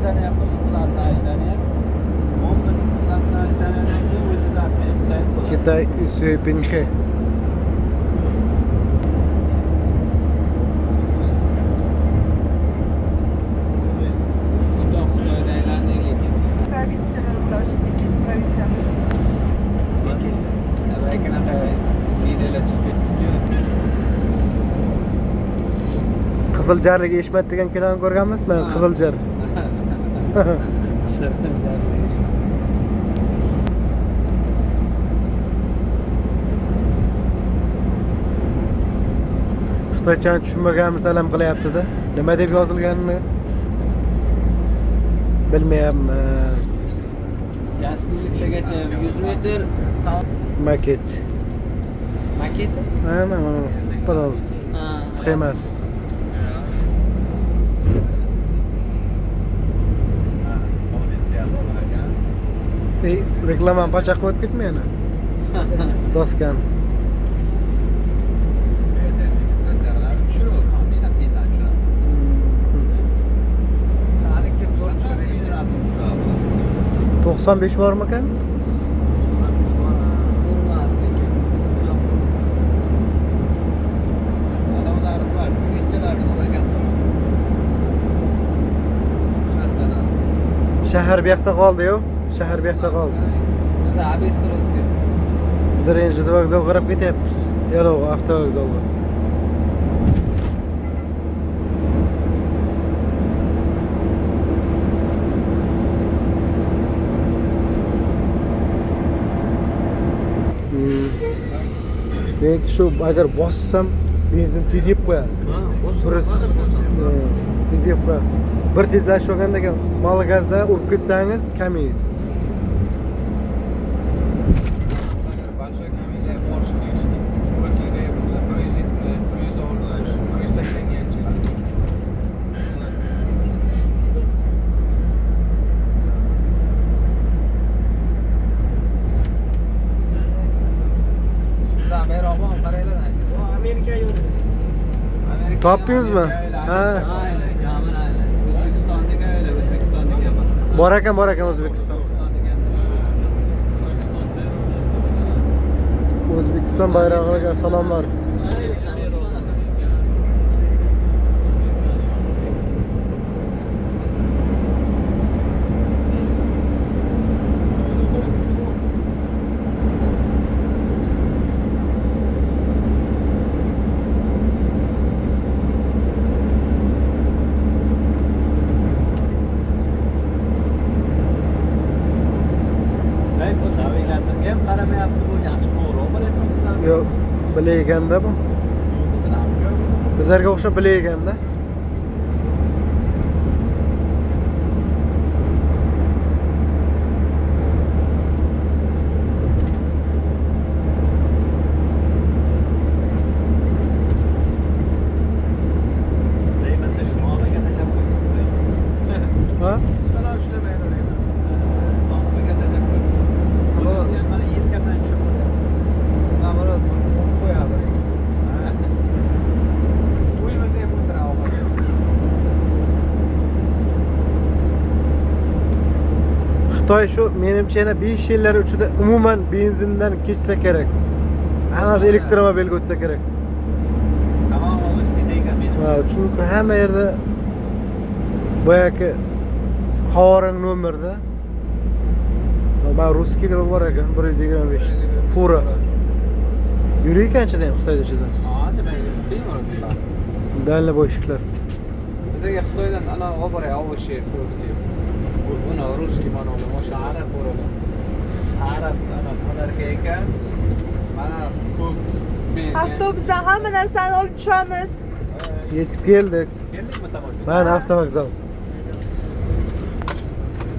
здание bo'lsa, платное здание. 11 платное здание dan keyin o'zingiz отметsangiz bo'ladi. Китай Сюйпинхэ. Bundan Xitoyda aylandik lekin. Provinsiyalar bular, o'sha Pekin provinsiyasi. Lekin qanaqa videolar chiqib ketdi-ku. Qiziljarlik Eshmat degan kinoni ko'rganmizmi? Ha. Qiziljar. Xitoychani tushunmaganmiz, alam qilyapti-da. Nima deb yozilganini bilmayapmiz. Gostinitsagacha 100 metr Maket. Maket? Ha, mana пожалуйста. Ha. Sxemasi. Politsiyasi bor ekan. Ey, reklamani pacha qo'yib ketma yana. Doskani. Bu yerda registratsiyalar tushirib, kombinatsiyadan tushiradi. Hali kim zo'r tushiradi? Rasm tushiradi. 95 bormikan? Bo'lmas lekin. Odamlar bor, свеча lar zo'r ekan. Sharchalar. Shahar bu yoqda qoldi-yu. Shahar bu yoqda qoldi. Biz abes qilib o'tdik. Biz Renjida vokzal qarab ketyapmiz. Yo'q, avtovokzalga. Meniki shu agar bossam benzin tez yeb qo'yadi. Ha, Bir tez yeb qo'yadi. Bir tezlashib olgandan keyin mal gazda urib ketsangiz kamaydi. Agar большой kameraga borish kerak. Bir kerak bo'lsa 170, 160, 180 ga chiqadi. Bizdan bayroq bormi? Qaranglar. Bu Amerika yo'li. Amerika. Topdingizmi? Ha. O'zbekistonniki öyle, O'zbekistonniki mana. Bor ekan, bor ekan O'zbekiston. O'zbekistonniki. O'zbekiston bayrog'iga salomlar. Ey, bu navigatorga ham qaramayapti, bu yaxshi to'g'ri bo'lyapti. Yo'q, bilayotganda bu. Bizlarga o'xshab bilayotganda. Reymatda shu muomalaga tashlab qo'yibdi. Ha? Chiqalar ushlamaydi Reyman. Muomalaga tashlab qo'yibdi. Bunisi ham mana yelkamdan tushib qo'yapti. Naborot urib qo'yadi. O'lmasa ham o'ldiradi oxiri. Xitoy shu menimcha yana 5 yillar ichida umuman benzindan kechsa kerak. Hammasi elektromobilga o'tsa kerak. Tamam o'tib ketayotgan menimcha. Ha, chunki hamma yerda boyagi havorang nomerda man русский bor ekan 125 fura. Yurayotgan ichida ham Xitoyda ichida. Ancha bemalol. Дальнобойщик lar. Bizga Xitoydan ana olib boray овощи, фрукты. Uni русский mana o'sha arab o'rali. Sariq ana solarka ekan. Mana ko'k. Avtobusdan hamma narsani olib tushamiz. Yetib keldik. Keldikmi tomosha? Mana avtovokzal.